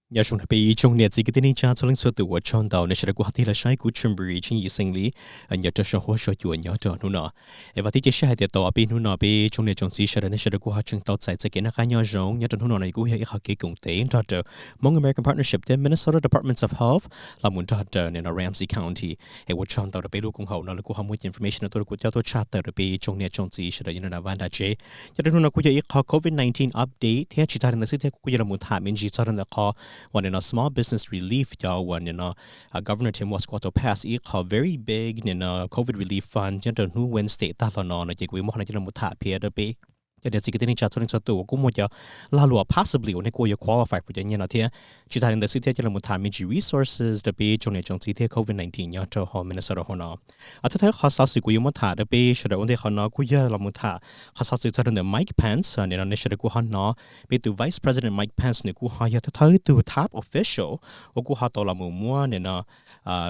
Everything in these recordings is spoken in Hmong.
Nyob zoo peb ib tsoom niam txiv kwv tij neej tsa txhua leej txhua tus uas tsaug ntau nej sawv daws kuj ho tig los saib kuv Tshwm Bri Tsheej Yim Xeem Lis nyob rau saum huab saum cua nyob rau hnub no. Es vam thiab cia siab hais tias tau ob peb hnub no peb tsoom niam tsoom txiv sawv daws nej sawv daws kuj ho tseem tau txais txoj kev noj qab nyob zoo nyob rau hnub no no kuj yog ib qho kev koom tes nrog rau Hmong American Partnership thiab Minnesota Departments of Health los mus nrog rau nim no Ramsey County. Es ua tsaug ntau rau peb lub koom haum no lawv kuj ho muab cov information no tuaj rau kuv coj tuaj tshaj tawm rau peb tsoom niam tsoom txiv sawv daws nyob rau nram vaj nram tsev. Nyob rau hnub no kuj yog ib qho covid nineteen update thiab tsis tas li ntawd xwb thiab kuv kuj yuav los mus tham me ntsis txog rau ntawm qhov uas nim no small business relief cov uas nim no Governor Tim Walz kuj tau pass ib qho very big nim no covid relief fund nyob rau hnub Wednesday tag los no no ces kuv yuav muab qhov no coj los mus tham piav rau peb cov niam txiv kwv tij neej tsa txhua leej txhua tus uas kuj muaj cov lag luam possibly uas nej kuj yuav qualify for cov nyiaj no thiab tsis tas li ntawd xwb thiab coj los mus tham me ntsis resources rau peb tsoom niam tsoom txiv thiab covid nineteen nyob rau hauv Minnesota hauv no. Thawj thawj qhov xov xwm kuv yuav muab tham rau peb sawv daws ua ntej qhov no kuj yog los mus tham qhov xov xwm txog rau ntawm Mike Pence. Nim no nej sawv daws kuj ho hnov peb tus Vice President Mike Pence nws kuj ho yog thawj thawj tug top official uas kuj ho tau los mus muab nim no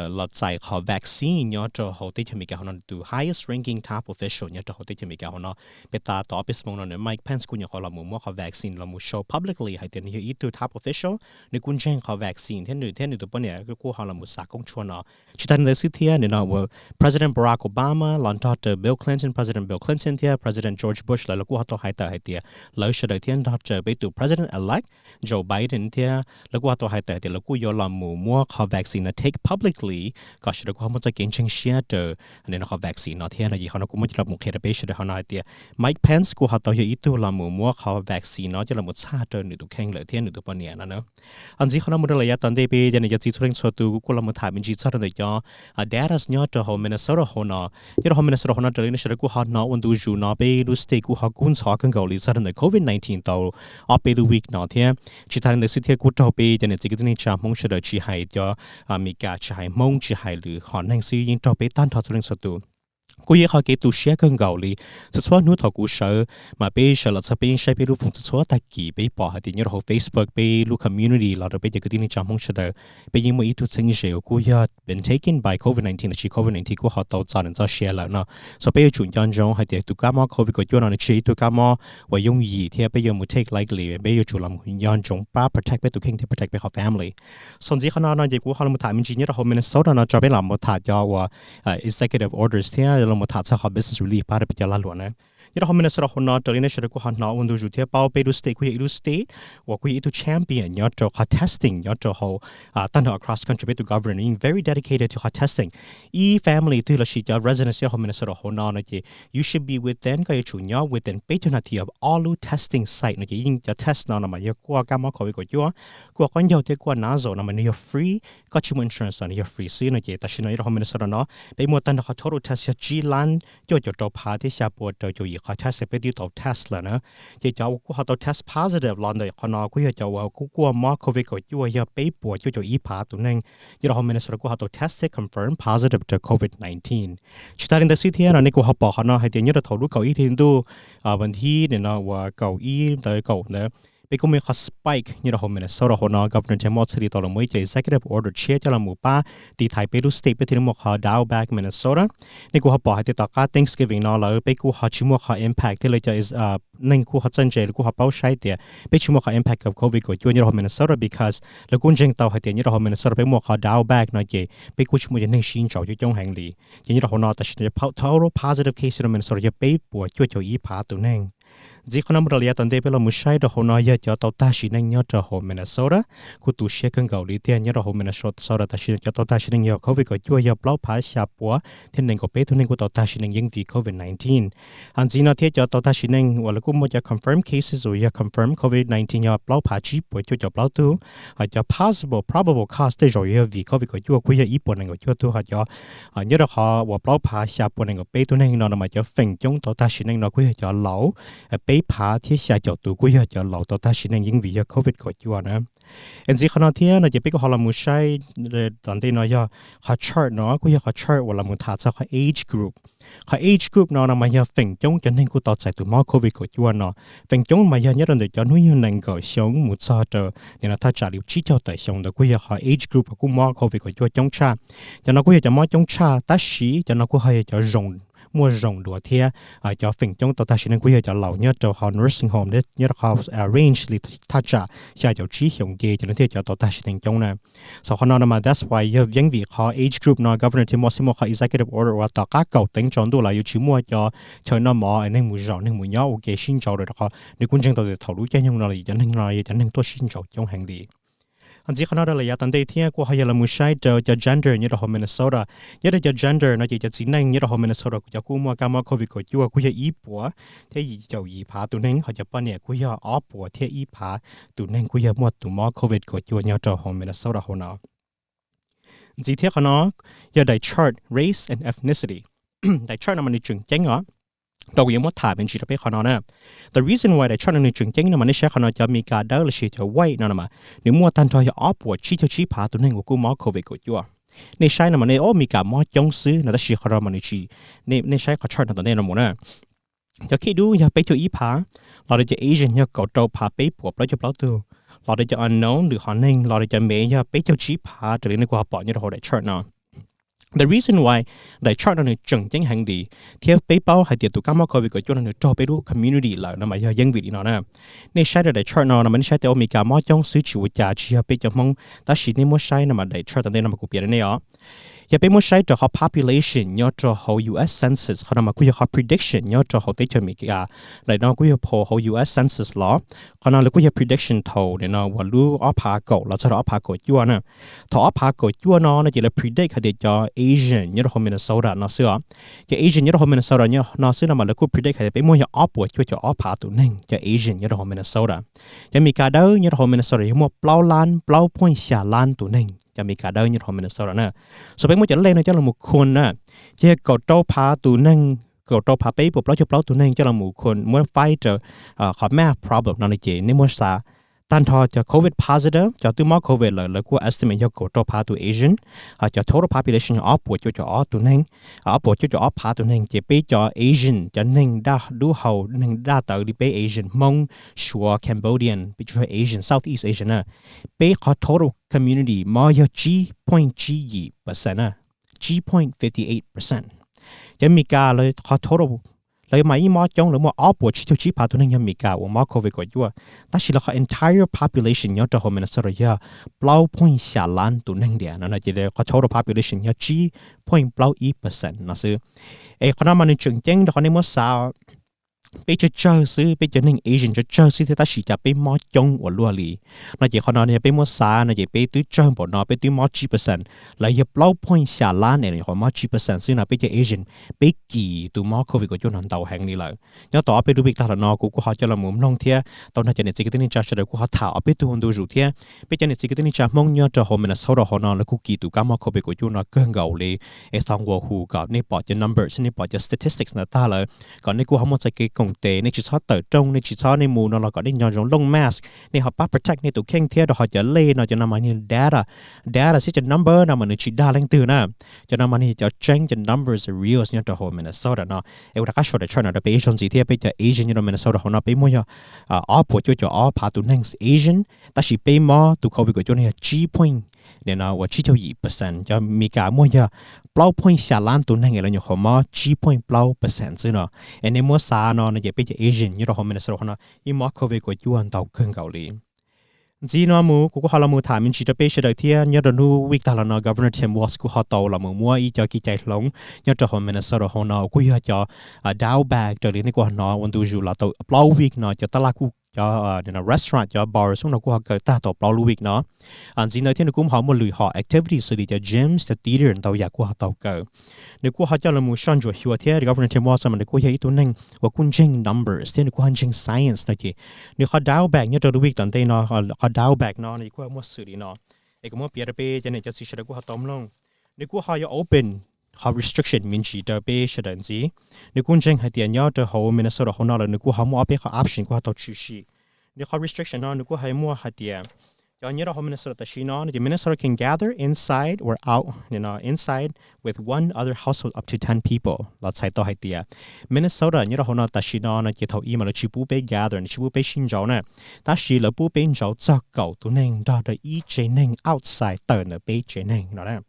los txais qhov vaccine nyob rau hauv teb chaws Amelikas hauv no, tus highest ranking top official nyob rau hauv teb chaws Amelikas hauv no. Peb tab tom ob peb xuab moos no nws Mike Pence kuj nyuam qhuav los mus muab qhov vaccine los mus show publicly hais tias nws yog ib tug top official, nws kuj ntseeg qhov vaccine thiab nws thiab nws tus poj niam kuj ho los mus xav koob tshuaj no. Tsis tas li ntawd xwb thiab nim no uas President Barack Obama los nrog rau Bill Clinton, President Bill Clinton thiab President George Bush lawv los kuj ho tau hais tawm hais tias lawv sawv daws thiab nrog rau peb tus President elect Joe Biden thiab lawv kuj ho tau hais tawm hais tias lawv kuj yuav los mus muab qhov vaccine no take publicly kom sawv daws kuj ho muaj txoj kev ntseeg siab rau nim no qhov vaccine no thiab no. Ces qhov no kuv muab coj los mus qhia rau peb sawv daws hauv no hais tias Mike Pence kuj ho tau yog ib tug los mus muab qhov vaccine no coj los mus txhaj rau nws tus kheej lawm thiab nws tus poj niam no na. Ntxiv qhov no mus rau lawm yav tom ntej peb cov niam cov txiv txhua leej txhua tus kuj los mus tham me ntsis txog rau ntawm cov data nyob rau hauv Minnesota hauv no. Nyob rau hauv Minnesota hauv no raws li nej sawv daws kuj ho hnov ua ntu zus no peb lub state kuj ho kub ntxhov kawg nkaus li txog rau ntawm covid nineteen tau ob peb lub week no thiab tsis tas li ntawd xwb thiab kuj raug peb cov niam txiv kwv tij neej tsa Hmoob sawv daws tsis hais cov Amelikas, tsis hais Hmoob, tsis hais lwm hom neeg xwb yeej raug peb tag nrho txhua leej txhua tus. Kuj yog ib qho kev tu siab kawg nkaus li. Txhua txhua hnub thaum kuv sawv mas peb sawv los txog peb yeej saib peb lub foos txhua txhua tag kis peb pom hais tias nyob rau hauv Facebook peb lub community los rau peb cov kwv tij neej tsa Hmoob sawv daws peb yeej muaj ib tug txheeb ze uas kuj yog been taken by covid nineteen los sis covid nineteen kuj ho tau txo nws txoj sia lawm no. Txhua peb yuav tsum nco ntsoov hais tias tus kab mob covid kaum cuaj no nws tsis yog ib tug kab mob uas yooj yim thiab peb yuav mus take lightly, peb yuav tsum los mus nco ntsoov pab protect peb tus kheej thiab protect peb qhov family. Xaus ntxiv qhov no no ces kuv ho los tham me ntsis nyob rau hauv Minnesota no tso peb los mus tham cov uas executive orders thiab los mus tham txog qhov business relief pab rau peb cov lag luam na. Nyob rau hauv Minnesota hauv no raws li nej sawv daws kuj ho hnov ua ntu zus thiab paub peb lub state kuj yog ib lub state uas kuj yog ib tug champion nyob rau qhov testing nyob rau hauv tag nrho across country. Peb tus governor yeej very dedicated to qhov testing. Ib family twg los sis cov residents nyob hauv Minnesota hauv no no ces you should be within, koj yuav tsum nyob within peb caug nas this of all lub testing site no ces yeej cov test no no mas yog kuaj kab mob covid kaum cuaj, kuaj qaub ncaug thiab kuaj nasal no mas nws yog free, koj tsis muaj insurance los nws yog free xwb no ces tam sim no nyob rau hauv Minnesota no peb muaj tag nrho qhov total test yog tsib lab cuaj caum rau phav thiab xya pua rau caum yim qhov test peb twb tau test lawm na. Ces cov uas kuj ho tau test positive los ntawm qhov no kuj yog cov uas kuj kuaj mob covid kaum cuaj yog peb puas cuaj caum ib phav tus neeg nyob rau hauv Minnesota kuj ho tau test thiab confirm positive rau covid nineteen. Tsis tas li ntawd xwb thiab no nej kuj ho pom qhov no hais tias nyob rau thaum lub kaum ib hli ntuj, vas thib nim no uas kaum ib ntawd kaum ntawd peb kuj muaj qhov spike nyob rau hauv Minnesota hauv no. Governor Tim Walz thiaj li tau los muaj ib co executive order tshiab coj los mus pab tiv thaiv peb lub state peb thiaj li muaj qhov dial back Minnesota. Nej kuj ho pom hais tias tom qab Thanksgiving no lawm peb kuj ho tsis muaj qhov impact thiab lawv cov neeg kuj ho txawj ntse lawv kuj ho paub saib tias peb tsis muaj qhov impact of covid kaum cuaj nyob rau hauv Minnesota because lawv kuj ntseeg tau hais tias nyob rau hauv Minnesota peb muaj qhov dial back no ces peb kuj tsis muaj cov neeg sib ntsauv coob coob heev li. Ces nyob rau hauv no tam sim no total positive case rau Minnesota yog peb puas cuaj caum ib phav tus neeg. Ntxiv qhov no mus rau yav tom ntej peb los mus saib rau hauv no yog cov tau tag sim neej nyob rau hauv Minnesota. Kuj tu siab kawg nkaus li tiag nyob rau hauv Minnesota tam sim no cov tau tag sim neej yog covid kaum cuaj yog plaub phav xya pua thiab nees nkaum peb tug neeg kuj tau tag sim neej yeej vim covid nineteen. Ntxiv no thiab cov tau tag sim neej uas lawv kuj muaj cov confirm cases uas yog confirm covid nineteen yog plaub phav tsib puas cuaj caum plaub tug. Hos cov possible probable cause tej zaum yog vim covid kaum cuaj kuj yog ib puas nees nkaum cuaj tug. Hos cov nyob rau qhov uas plaub phav xya puas nees nkaum peb tug neeg no no mas cov feem coob tau tag sim neej no kuj yog cov laus, peb phav thiab xya caum tus kuj yog cov laus tau tag sim neej yeej vim yog covid kaum cuaj na. Es ntxiv qhov no thiab no ces peb kuj ho los mus saib tom ntej no yog qhov chart no kuj yog qhov chart uas los mus tham txog qhov age group. Qhov age group no no mas yog feem coob cov neeg kuj tau txais tus mob covid kaum cuaj no. Feem coob mas yog nyob rau ntawm cov hnub nyoog nees nkaum xyoo mus txog rau nim no thaj tsam li tsib caug tawm xyoo ntawd kuj yog qhov age group uas kuj mob covid kaum cuaj coob tshaj. Cov no kuj yog cov mob coob tshaj tab sis cov no kuj ho yog cov zoo muaj zoo dua thiab. Cov feem coob tau tag sim neej kuj yog cov laus nyob rau hauv nursing home nyob rau qhov range li thaj tsam xya caum tsib xyoo ces cov no thiaj cov tau tag sim neej coob na. Xav qhov no no mas that's why yog yeeb vim qhov age group no Governor Tim Walz muaj qhov executive order uas tom qab kaum teev tsaus ntuj los yuav tsis muaj cov chaw noj mov es neeg mus zaum neeg mus nyob ua ke sib ntsauv rau qhov nws kuj ntseeg tau tias thaum lub caij nyoog no cov neeg no yog cov neeg tuaj sib ntsauv coob heev li. Ntxiv qhov no rau lawm yav tom ntej thiab kuj ho yog los mus saib rau cov gender nyob rau hauv Minnesota. Nyob rau cov gender no ces cov txiv neej nyob rau hauv Minnesota kuj cov kuj muaj kab mob covid kaum cuaj kuj yog ib puas thiab yim caum yim phav tus neeg, ho cov poj niam kuj yog ob puas thiab ib phav tus neeg kuj yog muaj tus mob covid kaum cuaj nyob rau hauv Minnesota hauv no. Ntxiv thiab qhov no yog daim chart race and ethnicity. Daim chart no mas nws tseem ceeb os, rau kuv yuav muab tham me ntsis rau peb qhov no na. The reason why daim chart no nws tseem ceeb no mas nej saib qhov no cov Meskas dawb lossis cov white no no mas nws muaj tag nrho yog ob puas tsib caug tsib phav tus neeg uas kuj mob covid kaum cuaj. Nej saib no mas nej, o, Meskas mob coob xwb no tab sis qhov no mas nws tsis, nej saib qhov chart no tom ntej no mus na. Cov khib dub yog peb caug ib phav, los rau cov Asian yog kaum rau phav peb puas plaub caug plaub tug, los rau cov unknown lwm hom neeg los rau cov Mev yog peb caug tsib phav raws li nej kuj ho pom nyob rau hauv daim chart no. The reason why daim chart no nws tseem ceeb heev li thiab peb paub hais tias tus kab mob covid kaum cuaj no nws raug peb lub community lawm no mas yog yeeb vim li no na. Nej saib rau daim chart no no mas nej saib tias Meskas mob coob xwb tsis ua cas tsis yog peb cov Hmoob, tab sis nej muab saib no mas daim chart tom ntej no mas kuv piav rau nej os. Yog peb muab saib rau qhov population nyob rau hauv U S Census, qhov no mas kuj yog qhov prediction nyob rau hauv teb chaws Amelikas. Daim no kuj yog phau hauv U S Census los, qhov no lawv kuj yog prediction thaum nim no uas lub ob phav kaum los txog rau ob phav kaum cuaj na. Thaum ob phav kaum cuaj no no ces lawv predict hais tias cov Asian nyob rau hauv Minnesota no xwb os. Cov Asian nyob rau hauv Minnesota no xwb no mas lawv kuj predict hais tias peb muaj yog ob puas cuaj caum ob phav tus neeg cov Asian nyob rau hauv Minnesota. Cov Meskas dawb nyob rau hauv Minnesota yog muaj plaub lab plaub point xya lab tus neeg cov Meskas dawb nyob rau hauv Minnesota na. So peb muab cov lej no coj los mus khun na, ces yog kaum rau phav tus neeg, kaum rau phav peb puas plaub caug plaub tus neeg coj los mus khun muab faib rau qhov math problem no no ces nej muab xav tag nrho cov covid positive, cov twb mob covid lawm lawv kuj estimate yog kaum rau phav tus Asian. Cov total population yog ob puas cuaj caum ob tus neeg, ob puas cuaj caum ob phav tus neeg ces peb cov Asian, cov neeg daj dub hau, neeg daj tawv li peb Asian, Hmoob, Suav, Cambodian, peb tsuas Asian, Southeast Asian na, peb qhov total community mob yog tsib point tsib yim percent na, tsib point fifty eight percent. Cov Meskas lawv qhov total, lawv mas ib mob coob lawv muaj ob puas tsib caug tsib phav tus neeg yog Meskas uas mob covid kaum cuaj, tab sis lawv qhov entire population nyob rau hauv Minnesota yog plaub point xya lab tus neeg tiag no ces qhov total population yog tsib point plaub ib percent no xwb. Es qhov no mas nws tseem ceeb rau qhov nej muab xav, peb tsawg tsawg xwb, peb cov neeg Asian tsawg tsawg xwb thiab tab sis cas peb mob coob ua luaj li no ces qhov no yog peb muab xav no ces peb twb tsawg npaum no peb twb mob tsib percent, lawv yog plaub point xya lab es nyuam qhuav mob tsib percent xwb no peb cov Asian peb kis tus mob covid kaum cuaj no ntau heev li lawm. Nyob tau ob peb lub week tag los no kuv kuj ho coj los mus mloog thiab tau nrog cov niam txiv kwv tij neej tsa sawv daws kuj ho tham ob peb tug ntu zus thiab. Peb cov niam txiv kwv tij neej tsa Hmoob nyob rau hauv Minnesota hauv no lawv kuj kis tus kab mob covid kaum cuaj no kawg nkaus li. Es thov nqua hu kom nej pom cov numbers, nej pom cov statistics ntawd tag lawm kom nej kuj ho muaj txoj kev koom tes, nej tsis txhob tawm rooj, nej tsis txhob, nej mus no los kom nej nco ntsoov looj mask, nej ho pab protect nej tus kheej thiab rau qhov cov lej no cov no mas yog data, data xwb, cov number no mas nws tsis dag leej twg na. Cov no mas nws yog cov tseeb, cov numbers reals nyob rau hauv Minnesota no. Es ua rov qab show daim chart no rau peb ib zaug ntxiv thiab, peb cov Asian nyob rau Minnesota hauv no peb muaj yog ob puas cuaj caum ob phav tus neeg Asian, tab sis peb mob tus covid kaum cuaj no yog tsib point, nim no uas tsib caug yim percent. Cov Meskas muaj yog plaub point xya lab tus neeg es lawv nyuam qhuav mob tsib point plaub percent xwb no. Es nej muab xav no no ces peb cov Asian nyob rau hauv Minnesota hauv no yeej mob covid kaum cuaj ntau kawg nkaus li. Ntxiv no mus kuv kuj ho los mus tham me ntsis rau peb sawv daws thiab. Nyob rau hnub week tag los no Governor Tim Walz kuj ho tau los mus muab ib co kev cai hloov nyob rau hauv Minnesota hauv no kuj yog cov dial back raws li nej kuj ho hnov ua ntu zus los tau plaub week no cov tab laj kuj, cov restaurant, cov bars no kuj ho kaw tag tau plaub lub week no. Ntxiv ntawd thiab nws kuj ho muaj lwm hom activity xws li cov gyms, cov theater ntau yam kuj ho tau kaw. Nws kuj ho coj los mus soj ntsuam xyuas thiab Governor Tim Walz mas nws kuj yog ib tug neeg uas kuj ntseeg numbers thiab nws kuj ho ntseeg science no ces nws qhov dial back nyob rau lub week tom ntej no, qhov dial back no nws kuj ho muaj xws li no. Es kuv muab piav rau peb cov niam cov txiv sawv daws kuj ho tau mloog. Nws kuj ho yuav open qhov restriction me ntsis rau peb sawv daws ntxiv. Nws kuj ntseeg hais tias nyob rau hauv Minnesota hauv no lawm nws kuj ho muaj ob peb qhov option kuj ho tau tshwm sim. Nws qhov restriction no nws kuj ho muaj hais tias cov nyob rau hauv Minnesota tam sim no no ces Minnesota can gather inside or out, inside with one other household up to ten people. Los txhais tau hais tias Minnesota nyob rau hauv no tam sim no no ces thaum ub mas lawv tsis pub peb gather, tsis pub peb sib ntsauv na, tab sis lawv pub peb ntsauv txog kaum tus neeg nrog rau ib tsev neeg outside tawm ntawm peb tsev neeg no na.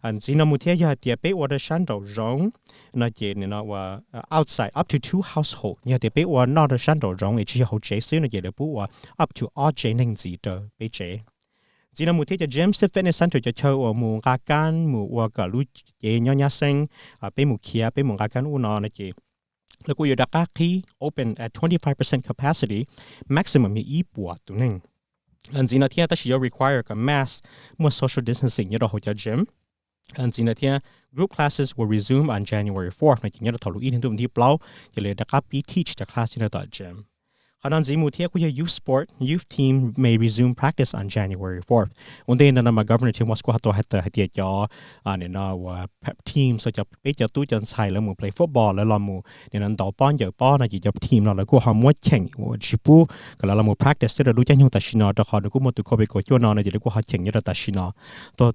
Ntxiv no mus thiab yog hais tias peb ua rau sab nraum zoov no ces nim no ua outside up to two household, yog tias peb ua noj rau sab nraum zoov es tsis yog hauv tsev xwb no ces lawv pub ua up to ob tsev neeg ntxiv rau peb tsev. Ntxiv no mus thiab cov gym thiab fitness center, cov chaw uas mus nqa kab mus ua kom lub cev nyob nyab xeeb, peb mus khiav peb mus nqa kab ub no no ces lawv kuj yuav rov qab qhib open at twenty five percent capacity, maximum yog ib puas tus neeg. Ntxiv no thiab tab sis yuav require kom mask, muaj social distancing nyob rau hauv cov gym. Ntxiv no thiab group classes will resume on January fourth no ces nyob rau thaum lub ib hlis ntuj thib plaub ces lawv rov qab pib teach cov class nyob rau tom gym. Qhov no ntxiv mus thiab kuj yog youth sport, youth team may resume practice on January fourth. Ua ntej no no mas Governor Tim Walz kuj ho tau hais tawm hais tias cov nim no ua team, cov peb cov tub cov ntxhais lawv mus play football, lawv los mus nim no ntaus pob ncaws pob no ces cov team no lawv kuj ho muab cheem ua tsis pub kom lawv los mus practice thiab rau lub caij nyoog tam sim no, rau qhov nws kuj muaj tus covid kaum cuaj no no ces lawv kuj ho cheem nyob rau tam sim no.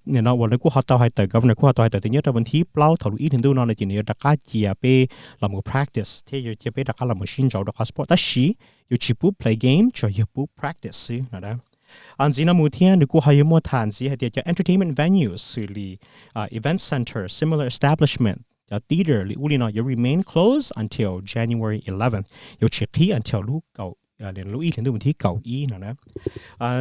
Nim no uas lawv kuj ho tau hais tawm, Governor kuj ho tau hais tawm tias nyob rau vas thib plaub thaum lub ib hlis ntuj no no ces nws yuav rov qab cia peb los mus practice thiab yuav cia peb rov qab los mus sib ntsaus rau qhov sport, tab sis yuav tsis pub play game, tsuas yog pub practice xwb no. Ntxiv no mus thiab nws kuj ho yuav muaj tham ntxiv hais tias cov entertainment venue xws li event center, similar establishment, cov theater li ub li no yuav remain closed until January eleventh, yuav tsis qhib until lub ib hlis ntuj vas thib kaum ib no.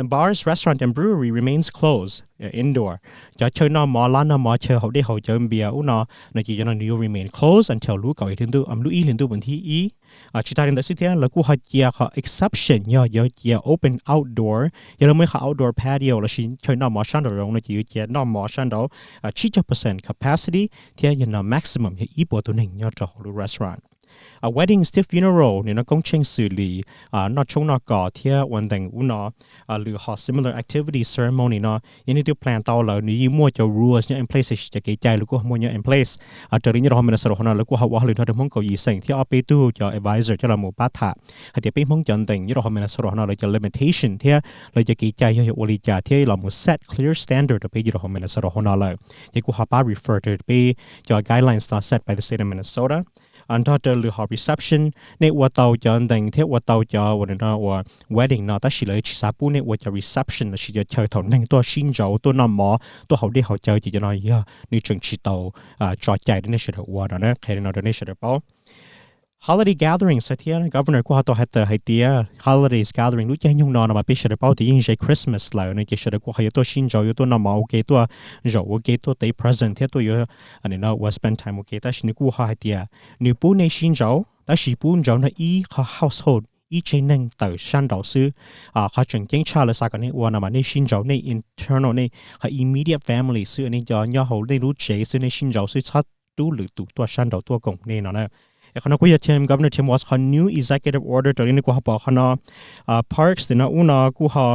Bars, restaurant and brewery remains closed indoor. Cov chaw noj mov, lab noj mov, chaw haus dej haus cawv, npias ub no no ces cov no nws yuav remain closed until lub kaum ib hlis ntuj, lub ib hlis ntuj vas thib ib. Tsis tas li ntawd xwb thiab lawv kuj ho cia qhov exception yog yuav cia open outdoor, yog lawv muaj ib qhov outdoor patio lossis chaw noj mov sab nraum zoov no ces yuav cia noj mov sab nraud tsib caug percent capacity thiab yog no maximum yog ib puas tus neeg nyob rau hauv lub restaurant. Weddings thiab funeral, nim no koob tsheej xws li noj tshoob noj kos thiab ua ntees ub no, lwm hom similar activity ceremony no yog nej twb plan tau lawm, nws yeej muaj cov rules nyob in place, cov kev cai lawv kuj muaj nyob in place. Raws li nyob rau hauv Minnesota hauv no lawv kuj ho ua hauj lwm nrog rau Hmoob kaum yim xeem thiab ob peb tug cov advisor coj los mus pab tham hais tias peb Hmoob cov ntees nyob rau hauv Minnesota hauv no lawv cov limitation thiab lawv cov kev cai yog yog ua li cas thiab los mus set clear standard rau peb nyob rau hauv Minnesota hauv no lawm. Ces kuj ho pab refer rau peb cov guidelines no set by the state of Minnesota. Nrog rau lwm hom reception, nej ua tau cov ntees thiab ua tau cov ua no ua wedding no tab sis lawv tsis xav pub nej ua cov reception lossis cov chaw thaum neeg tuaj sib ntsaus tuaj noj mov tuaj haus dej haus cawv ces cov no yog nws tseem tsis tau tso cai rau nej sawv daws ua no, qhia li no rau nej sawv daws paub. Holiday gatherings thiab Governor kuj ho tau hais tawm hais tias holidays gathering lub caij nyoog no no mas peb sawv daws paub tias yeej ze Christmas lawm no ces sawv daws kuj ho yuav tuaj sib ntsaus, yuav tuaj noj mov ua ke, tuaj zaum ua ke, tuaj tev present thiab tuaj yuav ua spend time ua ke, tab sis nws kuj ho hais tias nws pub nej sib ntsaus tab sis pub ntsaus nrog ib qho household, ib tsev neeg tawm sab nraud xwb. Qhov tseem ceeb tshaj lawv xav kom nej ua no mas nej sib ntsaus nej internal, nej qhov immediate family xwb, nej cov nyob hauv nej lub tsev xwb, nej sib ntsaus xwb, txhob rub lwm tus tuaj sab nraud tuaj koom nej no na. Es qhov no kuj yog Tim, Governor Tim Walz qhov new executive order raws li nej kuj ho pom qhov no. Parks nim no ub no kuj ho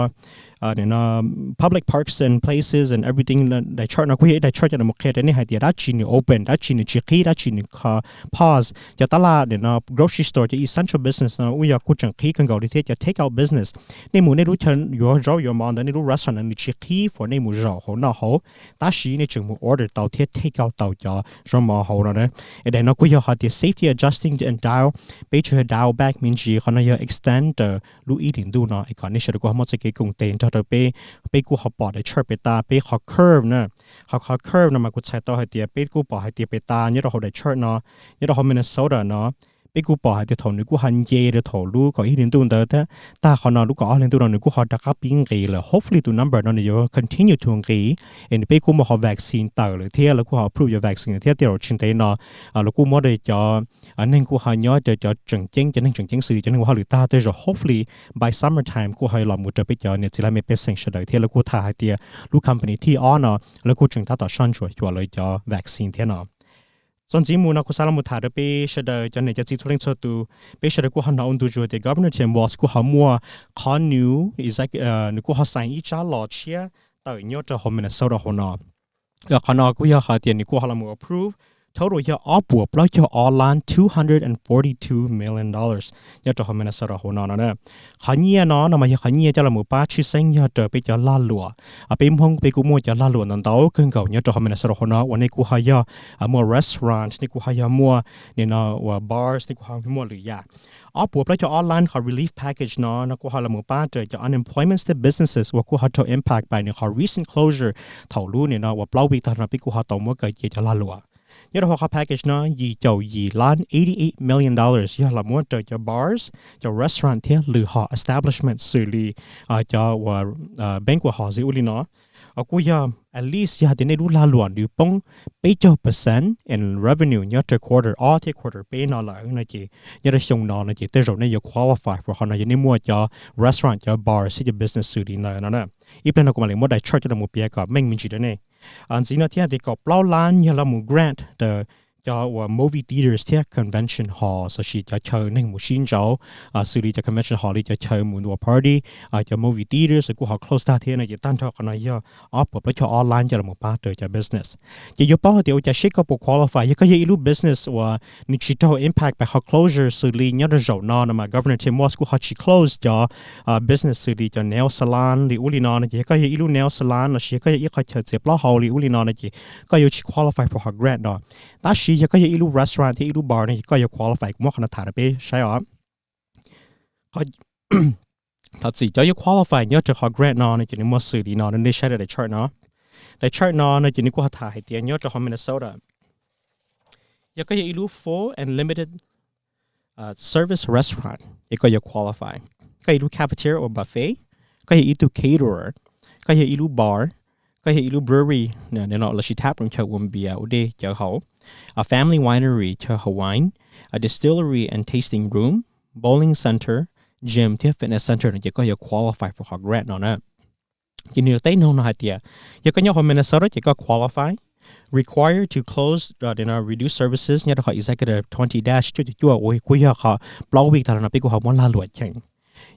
public parks and places and everything, daim chart no kuj yog ib daim chart coj los qhia rau nej hais tias dab tsi nws open, dab tsi nws tsis qhib, dab tsi nws pause. Cov tab laj nim no grocery store, cov essential business no ub yog kuj tseem qhib kawg nkaus li thiab cov take out business. Nej mus nej lub chaw yuav zaub yuav mov ntawd, nej lub restaurant ntawd nws tsis qhib for nej mus zaum hauv noj hauv, tab sis nej tseem mus order tau thiab take out tau cov zaub mov hauv no na. Es daim no kuj yog hais tias safety adjusting and dial, peb tsuas yog dial back me ntsis, qhov no yog extend rau lub ib hlis ntuj no es kom nej sawv daws kuj ho muaj txoj kev koom tes nrog rau peb. Peb kuj ho pom daim chart pem tas, peb qhov curve na, qhov qhov curve no mas kuv txhais tau hais tias peb kuj pom hais tias pem tas nyob rau hauv daim chart no, nyob rau hauv Minnesota no, peb kuj pom hais tias thaum nws kuj ho nce rau thaum lub kaum ib hlis ntuj ntawd thiab, tag qhov no lub kaum ob hlis ntuj no nws kuj ho rov qab pib nqis lawm. Hopefully tus number no nws yuav continue to nqis, es peb kuj muaj qhov vaccine tawm lawm thiab lawv kuj ho approve yuav vaccine thiab, tej zaum tsis ntev no lawv kuj muab rau cov neeg kuj ho nyob, cov tseem ceeb, cov neeg tseem ceeb xws li cov neeg ua hauj lwm tag tej zaum hopefully by summer time kuj ho los mus rau peb cov niam txiv laj mej pej xeem sawv daws thiab. Lawv kuj tham hais tias lub company thib ob no lawv kuj tseem tab tom soj ntsuam xyuas lawv cov vaccine thiab no. Txuas ntxiv mus no kuv xav los tham rau peb sawv daws cov niam cov txiv txhua leej txhua tus, peb sawv daws kuj ho hnov ua ntu zus tias Governor Tim Walz kuj ho muaj qhov new, nws kuj ho sign ib tsab law tshiab tawm nyob rau hauv Minnesota hauv no. Qhov no kuj yog hais tias nws kuj ho los mus approve total yog ob puas plaub caug ob lab two hundred and forty two million dollars nyob rau hauv Minnesota hauv no no. Qhov nyiaj no no mas yog qhov nyiaj coj los pab tshwj xeeb yog raws peb cov lag luam. Peb Hmoob peb kuj muaj cov lag luam ntau ntau kawg nkaus nyob rau hauv Minnesota hauv no uas nej kuj ho yog muaj restaurant, nej kuj ho yog muaj nim no uas bars, nej kuj ho muaj lwm yam. Ob puas plaub caug ob lab qhov relief package no no kuj ho los pab raws cov unemployment thiab businesses uas kuj ho raug impact by nws qhov recent closure thaum lub nim no uas plaub week tag no peb kuj ho tau muab kaw cia cov lag luam. Nyob rau hauv qhov package no yim caum yim lab eighty eight million dollars yog los muab raws cov bars, cov restaurant thiab lwm hom establishment xws li cov uas banquet hall ntxiv ub li no. Kuj yog at least yog hais tias nej lub lag luam nws poob peb caug percent in revenue nyob rau quarter ob thiab quarter peb no lawm no ces nyob rau xyoo no no ces tej zaum nej yuav qualify for qhov no yog nej muaj cov restaurant, cov bars thiab cov business xws li ntawd no. Ib pliag no kuv mam li muab daim chart coj los piav kom meej me ntsis rau nej. Ntxiv no thiab tias kaum plaub lab yog los mus grant rau cov uas movie theaters thiab convention halls los sis cov chaw neeg mus sib ntsib xws li cov convention hall li cov chaw mus ua party, cov movie theaters kuj ho close tag thiab no ces tag nrho qhov no yog ob puas plaub caug ob lab coj los pab rau cov business. Ces yuav paub hais tias ua cas seb koj puas qualify. Yog koj yog ib lub business uas nws tsis raug impact by qhov closure xws li nyob rau zaum no no mas Governor Tim Walz kuj ho tsis close cov business xws li cov nail salon li ub li no no ces yog koj yog ib lub nail salon los sis yog koj yog ib qho chaw txiav plaub hau li ub li no no ces koj yuav tsis qualify for qhov grant no. Tab sis yog koj yog ib lub restaurant thiab ib lub bar no ces koj yuav qualify. Kuv muab qhov no tham rau peb saib os. Thov txim, cov yuav qualify nyob rau qhov grant no no ces nws muaj xws li no, nej saib daim chart no. Daim chart no no ces nws kuj ho tham hais tias nyob rau hauv Minnesota, yog koj yog ib lub full and limited service restaurant ces koj yuav qualify. Koj yog ib lub cafeteria uas buffet, koj yog ib tug caterer, koj yog ib lub bar, koj yog ib lub brewery los sis tap room, chaw ua npias ua dej cawv haus, a family winery, chaw haus wine, a distillery and tasting room, bowling center, gym thiab fitness center no ces koj yuav qualify for qhov grant no na. Ces nws teb noog no hais tias yog koj nyob hauv Minnesota ces koj qualify. Required to close, reduce services nyob rau qhov Executive twenty dash cuaj caum cuaj uas kuj yog qhov plaub week tag los no peb kuj ho muab lag luam cheem.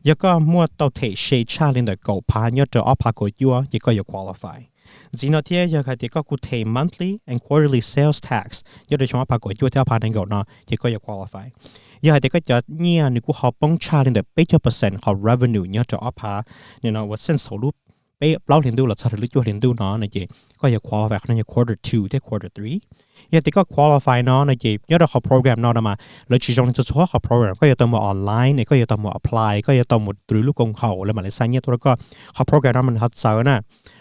Yog koj muaj tau them se tshaj li ntawm kaum phav nyob rau ob phav kaum cuaj ces koj yuav qualify. Ntxiv no thiab yog hais tias koj kuj them monthly and quarterly sales tax nyob rau xyoo ob phav kaum cuaj thiab ob phav nees nkaum no ces koj yuav qualify. Yog hais tias koj cov nyiaj nws kuj ho poob tshaj li ntawm peb caug percent qhov revenue nyob rau ob phav nim no uas since thaum lub peb plaub hlis ntuj los txog rau lub cuaj hlis ntuj no no ces koj yuav qualify qhov no yog quarter two thiab quarter three. Yog tias koj qualify no no ces nyob rau qhov program no no mas lawv tsis zoo li txhua txhua qhov program, koj yuav tau mus online es koj yuav tau mus apply, koj yuav tau mus through lub koom haum lawv mam li xa nyiaj tuaj rau koj. Qhov program no mas nws ho txawv na.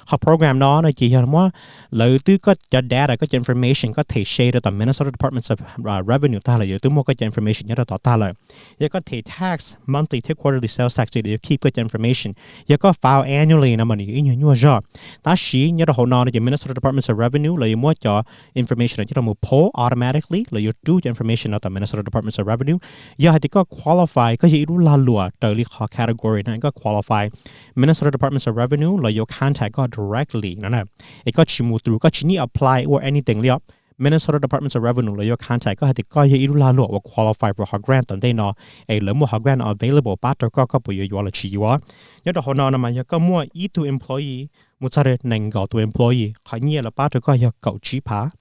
Qhov program no no ces yog muab lawv twb koj cov data, koj cov information koj them se rau tom Minnesota Department of Revenue tag lawm, lawv twb muaj koj cov information nyob rau tod tag lawm. Yog koj them tax monthly thiab quarterly sales tax ces lawv yuav keep koj cov information. Yog koj file annually no mas nws yuav ib nyuag nyuaj zog. Tab sis nyob rau hauv no no ces Minnesota Department of Revenue lawv yuav muab cov information no coj los pull automatically, lawv yuav rub cov information no tom Minnesota Department of Revenue. Yog hais tias koj qualify, koj yog ib lub lag luam raws li qhov category no koj qualify, Minnesota Department of Revenue lawv yuav contact koj directly no na. Es koj tsis mus through, koj tsis need apply or anything li os. Minnesota Department of Revenue lawv yuav contact koj hais tias koj yog ib lub lag luam uas qualify for qhov grant tom ntej no, es lawv muaj qhov grant no available pab rau koj, koj puas yuav yuav los tsis yuav. Nyob rau hauv no no mas yog koj muaj ib tug employee mus txog rau nees nkaum tus employee, qhov nyiaj lawv pab rau koj yog kaum tsib phav.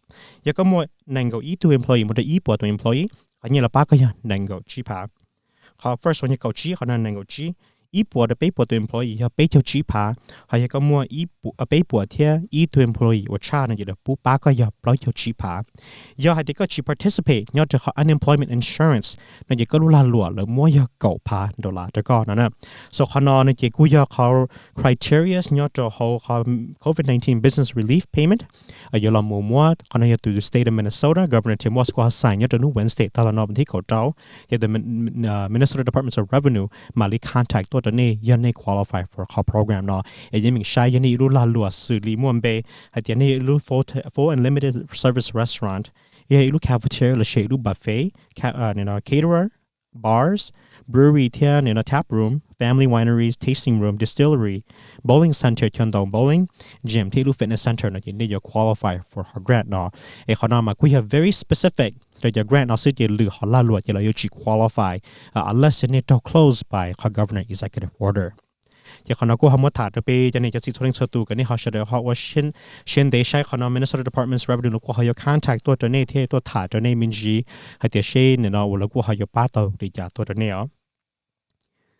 Yog koj muaj nees nkaum ib tug employee mus rau ib puas tus employee, qhov nyiaj lawv pab koj yog nees nkaum tsib phav. Qhov first one yog kaum tsib, qhov no nees nkaum tsib. Ib puas rau peb puas tus employee yog peb caug tsib phav. Ho yog koj muaj peb puas thiab ib tug employee uas tshaj no ces lawv pub pab koj yog plaub caug tsib phav. Yog hais tias koj tsis participate nyob rau qhov unemployment insurance no ces koj lub lag luam lawv muab yog kaum phav dollar rau koj no na. So qhov no no ces kuj yog qhov criteria nyob rau hauv qhov COVID nineteen business relief payment. Yuav los mus muab, qhov no yog tus state of Minnesota, Governor Tim Walz kuj ho sign nyob rau hnub Wednesday tag los no vas thib kaum rau. Ces Minnesota Department of Revenue mam li contact tuaj rau nej yog nej qualify for qhov program no. Es yeej meem saib yog nej ib lub lag luam xws li muaj npe hais tias nej yog ib lub full and limited service restaurant, yog ib lub cafeteria los sis ib lub buffet, caterer, bars, brewery thiab nim no tap room, family wineries, tasting room, distillery, bowling center, chaw ntaus bowling, gym thiab ib lub fitness center no ces nej yuav qualify for qhov grant no. Es qhov no mas kuj yog very specific rau cov grant no xwb ces lwm hom lag luam ces lawv yuav tsis qualify unless nej raug close by qhov governor executive order. Ces qhov no kuj ho muab tham rau peb cov niam cov txiv txhua leej txhua tus kom nej ho sawv daws ho ua siab ntev saib qhov no Minnesota Department of Revenue lawv kuj ho yuav contact tuaj rau nej thiab tuaj tham rau nej me ntsis hais tias seb nim no uas lawv kuj ho yuav pab tau li cas tuaj rau nej os.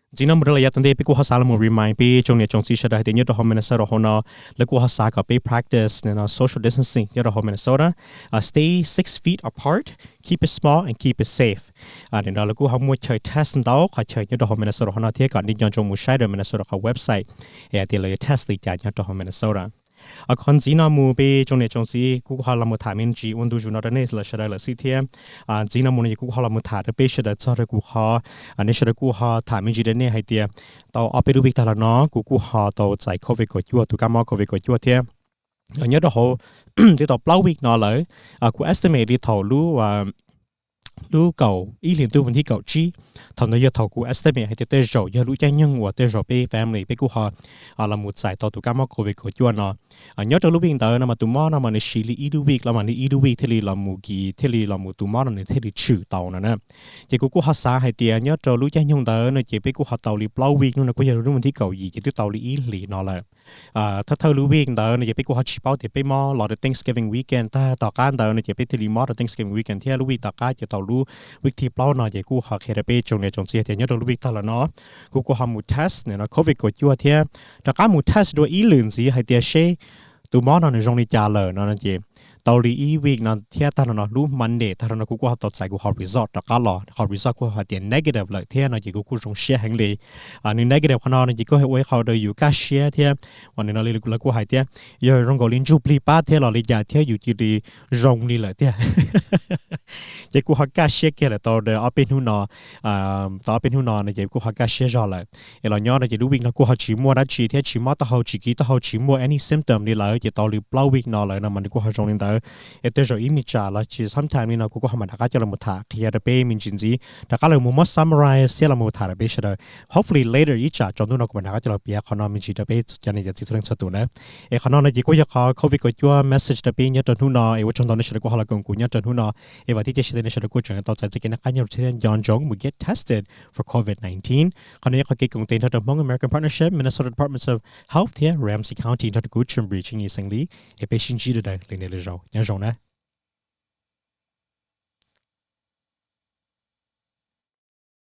Ntxiv no mus rau lawm yav tom ntej peb kuj ho xav los mus remind peb tsoom niam tsoom txiv sawv daws hais tias nyob rau hauv Minnesota hauv no lawv kuj ho xav kom peb practice nim no social distancing nyob rau hauv Minnesota, stay six feet apart, keep it small and keep it safe. Nim no lawv kuj ho muaj chaw test ntau qhov chaw nyob rau hauv Minnesota hauv no thiab kom nej nco ntsoov mus saib rau Minnesota qhov website es hais tias lawv yuav test li cas nyob rau hauv Minnesota. Qhov ntxiv no mus peb tsoom niam tsoom txiv kuv kuj ho los mus tham me ntsis ua ntu zus no rau nej lawm sawv daws lawm xwb thiab. Ntxiv no mus no ces kuv kuj ho los mus tham rau peb sawv daws txog rau kuv qhov, nej sawv daws kuj ho tham me ntsis rau nej hais tias tau ob peb lub week tag los no kuv kuj ho tau txais covid kaum cuaj, tus kab mob covid kaum cuaj thiab. Nyob rau hauv twb tau plaub week no lawm, kuv estimate li thaum lub lub kaum ib hlis ntuj vas thib kaum tsib, thaum ntawd yog thaum kuv estimate hais tias tej zaum yog lub caij nyoog uas tej zaum peb family peb kuj ho los mus txais tau tus kab mob covid kaum cuaj no. Nyob rau lub week ntawd no mas tus mob no mas nws siv li ib lub week los mas nws ib lub week thiaj li los mus kis thiaj li los mus tus mob no nws thiaj li tshwm tau no na. Ces kuv kuj ho xav hais tias nyob rau lub caij nyoog ntawd no ces peb kuj ho tau li plaub week no, kuj yog lub vas thib kaum yim ces twb tau li ib hlis no lawm. Thawj thawj lub week ntawd no ces peb kuj ho tsis paub tias peb mob los rau Thanksgiving weekend tag, tom qab ntawd no ces peb thiaj li mob rau Thanksgiving weekend thiab lub week tom qab ces tau lub week thib plaub no ces kuj ho qhia rau peb tsoom niam tsoom txiv tias nyob rau lub week tag los no kuv kuj ho mus test nim no covid kaum cuaj thiab rov qab mus test dua ib lwm ntxiv hais tias seb tus mob no nws zoo li cas lawm no ces tau li ib week no thiab tag los no lub Monday tag los no kuv kuj ho tau txais kuv qhov result rov qab los, qhov result kuj hais tias negative lawm thiab no ces kuv kuj zoo siab heev li. Nws negative qhov no no ces kuj ua ib qho rau yus kaj siab thiab uas nim no li lawv kuj hais tias yog zoo nkaus li ntsuj plig pab thiab los li cas thiab yus cia li zoo li lawm thiab. Ces kuj ho kaj siab kiag lawm tau ob peb hnub no, tau ob peb hnub no no ces kuj ho kaj siab zog lawm. Es los nyob no ces lub week no kuj ho tsis muaj dab tsi thiab tsis mob taub hau tsis kis taub hau tsis muaj any symptom li lawm ces tau li plaub week no lawm no mas nws kuj ho zoo li ntawd. Es tej zaum ib me tsam los tsis sometime li no kuv kuj ho mam rov qab coj los tham qhia rau peb me ntsis ntxiv rov qab los mus muab summarize thiab los mus tham rau peb sawv daws. Hopefully later ib tsam tsaus ntuj no kuv mam rov qab coj los piav qhov no me ntsis rau peb cov niam cov txiv txhua leej txhua tus na. Es qhov no no ces kuj yog qhov covid kaum cuaj message rau peb nyob rau hnub no es ua tsaug ntau nej sawv daws kuj ho los koom kuv nyob rau hnub no. Es vam thiab cia siab tias nej sawv daws kuj tseem tau txais txoj kev noj qab nyob thiab nco ntsoov mus get tested for covid nineteen. Qhov no yog qhov kev koom tes nrog rau Hmong American Partnership, Minnesota Departments of Health thiab Ramsey County nrog rau kuv Tshwm Ris Tsheej Yig Xeem Lis. Es peb sib ntsib dua daws li ntawm lwm zaus, nyob zoo na.